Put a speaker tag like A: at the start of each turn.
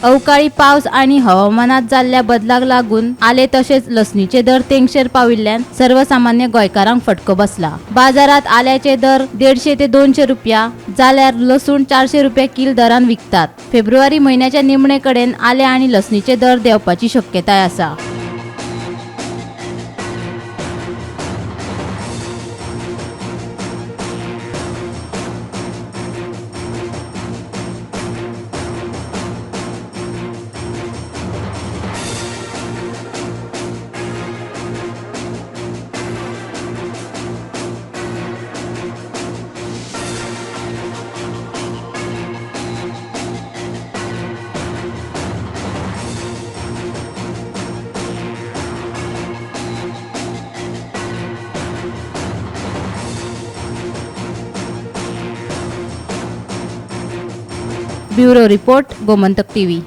A: अवकाळी पावस आनी हवामानात जाल्ल्या बदलाक लागून आले तशेंच लसणीचे दर तेंगशेर पाविल्ल्यान सर्वसामान्य गोंयकारांक फटको बसला. बाजारात आल्याचे दर 150 ते 200 रुपया जाल्यार लसूण 400 रुपया कील दरान विकतात. फेब्रुवारी म्हयन्याच्या निमणे कडेन आले आनी लसणीचे दर देंवपाची शक्यताय आसा. Bureau report, Gomantak TV.